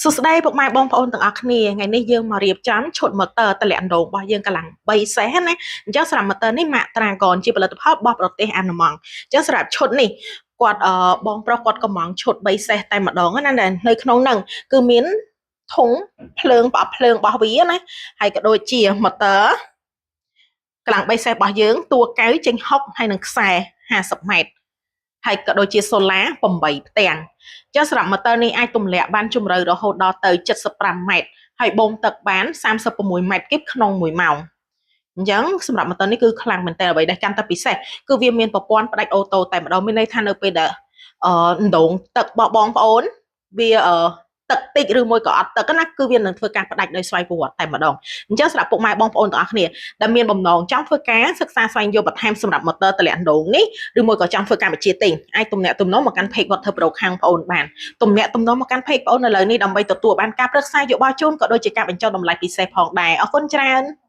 សួស្តីពុកម៉ែបងប្អូនទាំងអស់គ្នាថ្ងៃនេះយើងមករៀបចំឈុត motor ទម្លាក់អណ្ដូងរបស់យើងកម្លាំង3សេះណាអញ្ចឹងសម្រាប់ motor នេះម៉ាក Dragon ជាផលិតផលរបស់ប្រទេសអាល្លឺម៉ង់អញ្ចឹងសម្រាប់ឈុតនេះគាត់អឺបងប្រុសគាត់កំងឈុត3សេះតែម្ដងណាដែលនៅក្នុងហ្នឹងគឺមានធុងភ្លើងប្រអប់ភ្លើងរបស់វាណាហើយក៏ដូចជា motor កម្លាំង3សេះរបស់យើងតួកៅចេញ6ហើយនឹងខ្សែ50ម៉ែត្រហើយក៏ដូចជាសូឡា8ផ្ទាំងចុះសម្រាប់ motor នេះអាចទម្លាក់បានជម្រៅរហូតដល់ទៅ75ម៉ែត្រហើយបូមទឹកបាន36ម៉ែត្រគីបក្នុង1ម៉ោងអញ្ចឹងសម្រាប់ motor នេះគឺខ្លាំងមែនតើអ្វីដែលកាន់តែពិសេសគឺវាមានប្រព័ន្ធផ្ដាច់ auto តែម្ដងមានន័យថានៅពេលដែលអឺអណ្ដូងទឹករបស់បងប្អូនវាអឺទឹកតិចឬមួយក៏អត់ទឹកណាគឺវានឹងធ្វើការផ្ដាច់ដោយស្វ័យប្រវត្តិតែម្ដងអញ្ចឹងសម្រាប់ពុកម៉ែបងប្អូនទាំងអស់គ្នាដែលមានបំណងចង់ធ្វើការសិក្សាស្វែងយល់បន្ថែមសម្រាប់ motor ទម្លាក់អណ្ដូងនេះឬមួយក៏ចង់ធ្វើការបញ្ជាទិញអាចទំនាក់ទំនងមកកាន់ page Water Pro ខាងបងប្អូនបានទំនាក់ទំនងមកកាន់ page បងប្អូននៅលើនេះដើម្បីទទួលបានការប្រឹក្សាយោបល់ជូនក៏ដូចជាការបញ្ចុះតម្លៃពិសេសផងដែរអរគុណច្រើន។